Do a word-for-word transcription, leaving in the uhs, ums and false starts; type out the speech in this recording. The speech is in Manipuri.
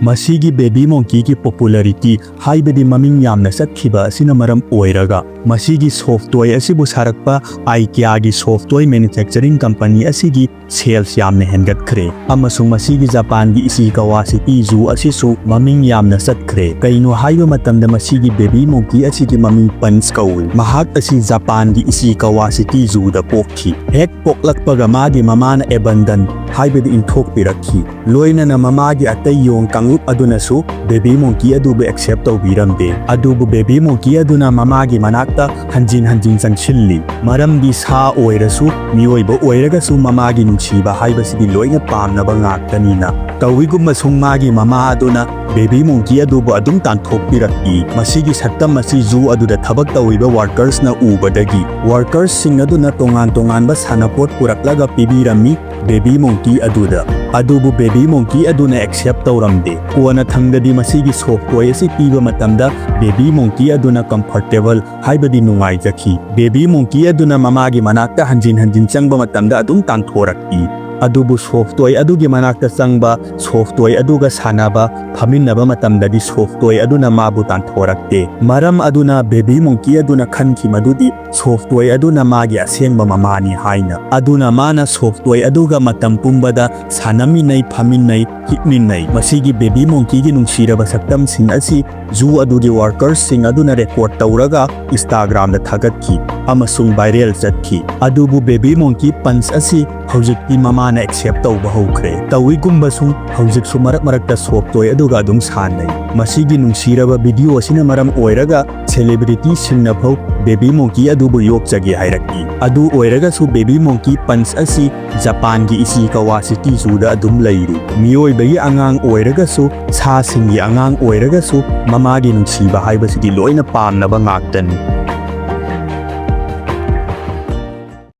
ꯃꯁꯤꯒꯤ ꯕꯦꯕꯤ ꯃꯣꯡꯀꯤꯒꯤ ꯄꯣꯄꯨꯂꯔꯤꯇꯤ, ꯍꯥꯏꯕꯗꯤ ꯃꯃꯤꯡ ꯌꯥꯝꯅ ꯆꯠꯈꯤꯕ ꯑꯁꯤꯅ ꯃꯔꯝ ꯑꯣꯏꯔꯒ, ꯃꯁꯤꯒꯤ ꯁꯣꯐ ꯇꯣꯏ ꯑꯁꯤꯕꯨ ꯁꯥꯔꯛꯄ ꯑꯥꯏꯀꯤꯌꯥꯒꯤ ꯁꯣꯐ ꯇꯣꯏ ꯃꯦꯅꯨꯐꯦꯛꯆꯔꯤꯡ ꯀꯝꯄꯅꯤ ꯑꯁꯤꯒꯤ ꯁꯦꯜꯁ ꯌꯥꯝꯅ ꯍꯦꯟꯒꯠꯈ꯭ꯔꯦ, ꯑꯃꯁꯨꯡ ꯃꯁꯤꯒꯤ ꯖꯄꯥꯟꯒꯤ ꯏꯁꯤꯀꯥꯋꯥ ꯁꯤꯇꯤ ꯖꯨ ꯑꯁꯤꯁꯨ ꯃꯃꯤꯡ ꯌꯥꯝꯅ ꯆꯠꯈ꯭ꯔꯦ꯫ ꯀꯩꯅꯣ ꯍꯥꯏꯕ ꯃꯇꯝꯗ, ꯃꯁꯤꯒꯤ ꯕꯦꯕꯤ ꯃꯣꯡꯀꯤ ꯑꯁꯤꯒꯤ ꯃꯃꯤꯡ ꯄꯟꯁ ꯀꯧꯏ꯫ ꯃꯍꯥꯛ ꯑꯁꯤ ꯖꯄꯥꯟꯒꯤ ꯏꯁꯤꯀꯥꯋꯥ ꯁꯤꯇꯤ ꯖꯨꯗ ꯄꯣꯛꯈꯤ꯫ ꯍꯦꯛ ꯄꯣꯛꯂꯛꯄꯒ ꯃꯥꯒꯤ ꯃꯃꯥꯅ ꯑꯦꯕꯟꯗꯟ, ꯍꯥꯏꯕꯗꯤ ꯏꯟꯊꯣꯛꯄꯤꯔꯛꯈꯤ꯫ ꯂꯣꯏꯅꯅ ꯃꯃꯥꯒꯤ ꯑꯇꯩ ꯌꯣꯡ ꯀꯥꯡꯂꯨꯞ ꯑꯗꯨꯅꯁꯨ ꯕꯦꯕꯤ ꯃꯣꯡꯀꯤ ꯑꯗꯨꯕꯨ ꯑꯦꯛꯁꯦꯞ ꯇꯧꯕꯤꯔꯝꯗꯦ꯫ ꯑꯗꯨꯕꯨ ꯕꯦꯕꯤ ꯃꯣꯡꯀꯤ ꯑꯗꯨꯅ ꯃꯃꯥꯒꯤ ꯃꯅꯥꯛꯇ ꯍꯟꯖꯤꯟ ꯍꯟꯖꯤꯟ ꯆꯪꯁꯤꯜꯂꯤ, ꯃꯔꯝꯗꯤ ꯁꯥ ꯑꯣꯏꯔꯁꯨ, ꯃꯤꯑꯣꯏꯕ ꯑꯣꯏꯔꯒꯁꯨ, ꯃꯃꯥꯒꯤ ꯅꯨꯡꯁꯤꯕ ꯍꯥꯏꯕꯁꯤꯗꯤ ꯂꯣꯏꯅ ꯄꯥꯝꯅꯕ ꯉꯥꯛꯇꯅꯤꯅ꯫ ꯇꯧꯏꯒꯨꯝꯕꯁꯨꯡ ꯃꯥꯒꯤ ꯃꯃꯥ ꯑꯗꯨꯅ ꯕꯦꯕꯤ ꯃꯣꯡꯀꯤ ꯑꯗꯨꯕꯨ ꯑꯗꯨꯝ ꯇꯥꯟꯊꯣꯛꯄꯤꯔꯛꯏ꯫ ꯃꯁꯤꯒꯤ ꯁꯛꯇꯝ ꯑꯁꯤ ꯖꯨ ꯑꯗꯨꯗ ꯊꯕꯛ ꯇꯧꯔꯤꯕ ꯋꯥꯔꯀꯔꯁꯅ ꯎꯕꯗꯒꯤ, ꯋꯥꯔꯀꯔꯁꯁꯤꯡ ꯑꯗꯨꯅ ꯇꯣꯉꯥꯟ ꯇꯣꯉꯥꯟꯕ ꯁꯥꯟꯅꯄꯣꯠ ꯄꯨꯔꯛꯂꯒ ꯄꯤꯕꯤꯔꯝꯃꯤ ꯕꯦꯕꯤ ꯃꯣꯡꯀꯤ ꯑꯗꯨꯗ꯫ ꯑꯗꯨꯕꯨ ꯕꯦꯕꯤ ꯃꯣꯡꯀꯤ ꯑꯗꯨꯅ ꯑꯦꯛꯁꯦꯞ ꯇꯧꯔꯝꯗꯦ꯫ ꯀꯣꯟꯅꯊꯪꯗꯗꯤ ꯃꯁꯤꯒꯤ ꯁꯣꯐ ꯇꯣꯏ ꯑꯁꯤ ꯄꯤꯕ ꯃꯇꯝꯗ ꯕꯦꯕꯤ ꯃꯣꯡꯀꯤ ꯑꯗꯨꯅ ꯀꯝꯐꯔꯇꯦꯕꯜ, ꯍꯥꯏꯕꯗꯤ ꯅꯨꯡꯉꯥꯏꯖꯈꯤ꯫ ꯕꯦꯕꯤ ꯃꯣꯡꯀꯤ ꯑꯗꯨꯅ ꯃꯃꯥꯒꯤ ꯃꯅꯥꯛꯇ ꯍꯟꯖꯤꯟ ꯍꯟꯖꯤꯟ ꯆꯪꯕ ꯃꯇꯝꯗ ꯑꯗꯨꯝ ꯇꯥꯟꯊꯣꯔꯛꯏ꯫ ꯑꯗꯨꯕꯨ ꯁꯣꯐ ꯇꯣꯏ ꯑꯗꯨꯒꯤ ꯃꯅꯥꯛꯇ ꯆꯪꯕ, ꯁꯣꯐ ꯇꯣꯏ ꯑꯗꯨꯒ ꯁꯥꯟꯅꯕ, ꯐꯝꯃꯤꯟꯅꯕ ꯃꯇꯝꯗꯗꯤ ꯁꯣꯐ ꯇꯣꯏ ꯑꯗꯨꯅ ꯃꯥꯕꯨ ꯇꯥꯟꯊꯣꯔꯛꯇꯦ꯫ ꯃꯔꯝ ꯑꯗꯨꯅ ꯕꯦꯕꯤ ꯃꯣꯡꯀꯤ ꯑꯗꯨꯅ ꯈꯟꯈꯤ ꯃꯗꯨꯗꯤ ꯁꯣꯐ ꯇꯣꯏ ꯑꯗꯨꯅ ꯃꯥꯒꯤ ꯑꯁꯦꯡꯕ ꯃꯃꯥꯅꯤ ꯍꯥꯏꯅ꯫ ꯑꯗꯨꯅ ꯃꯥꯅ ꯁꯣꯐ ꯇꯣꯏ ꯑꯗꯨꯒ ꯃꯇꯝ ꯄꯨꯝꯕꯗ ꯁꯥꯟꯅꯃꯤꯟꯅꯩ, ꯐꯝꯃꯤꯟꯅꯩ, ꯍꯤꯞꯃꯤꯟꯅꯩ꯫ ꯃꯁꯤꯒꯤ ꯕꯦꯕꯤ ꯃꯣꯡꯀꯤꯒꯤ ꯅꯨꯡꯁꯤꯔꯕ ꯁꯛꯇꯝꯁꯤꯡ ꯑꯁꯤ ꯖꯨ ꯑꯗꯨꯒꯤ ꯋꯥꯔꯀꯔꯁꯁꯤꯡ ꯑꯗꯨꯅ ꯔꯦꯀꯣꯔꯗ ꯇꯧꯔꯒ ꯏꯟꯁꯇꯥꯒ꯭ꯔꯥꯝꯗ ꯊꯥꯒꯠꯈꯤ ꯑꯃꯁꯨꯡ ꯚꯥꯏꯔꯦꯜ ꯆꯠꯈꯤ꯫ ꯑꯗꯨꯕꯨ ꯕꯦꯕꯤ ꯃꯣꯡꯀꯤ ꯄꯟꯁ ꯑꯁꯤ ꯍꯧꯖꯤꯛꯇꯤ ꯃꯃꯥꯅ ꯑꯦꯛꯁꯦꯞ ꯇꯧꯕ ꯍꯧꯈ꯭ꯔꯦ꯫ ꯇꯧꯏꯒꯨꯝꯕꯁꯨꯡ ꯍꯧꯖꯤꯛꯁꯨ ꯃꯔꯛ ꯃꯔꯛꯇ ꯁꯣꯐ ꯇꯣꯏ ꯑꯗꯨꯒ ꯑꯗꯨꯝ ꯁꯥꯟꯅꯩ꯫ ꯃꯁꯤꯒꯤ ꯅꯨꯡꯁꯤꯔꯕ ꯚꯤꯗꯤꯑꯣ ꯑꯁꯤꯅ ꯃꯔꯝ ꯑꯣꯏꯔꯒ ꯁꯦꯂꯤꯕ꯭ꯔꯤꯇꯤꯁꯤꯡꯅ ꯐꯥꯎ ꯕꯦꯕꯤ ꯃꯣꯡꯀꯤ ꯑꯗꯨꯕꯨ ꯌꯣꯛꯆꯒꯦ ꯍꯥꯏꯔꯛꯏ꯫ ꯑꯗꯨ ꯑꯣꯏꯔꯒꯁꯨ ꯕꯦꯕꯤ ꯃꯣꯡꯀꯤ ꯄꯟꯁ ꯑꯁꯤ ꯖꯄꯥꯟꯒꯤ ꯏꯁꯤꯀꯥꯋꯥ ꯁꯤꯇꯤ ꯖꯨꯗ ꯑꯗꯨꯝ ꯂꯩꯔꯤ꯫ ꯃꯤꯑꯣꯏꯕꯒꯤ ꯑꯉꯥꯡ ꯑꯣꯏꯔꯒꯁꯨ, ꯁꯥꯁꯤꯡꯒꯤ ꯑꯉꯥꯡ ꯑꯣꯏꯔꯒꯁꯨ, ꯃꯃꯥꯒꯤ ꯅꯨꯡꯁꯤꯕ ꯍꯥꯏꯕꯁꯤꯗꯤ ꯂꯣꯏꯅ ꯄꯥꯝꯅꯕ ꯉꯥꯛꯇꯅꯤ꯫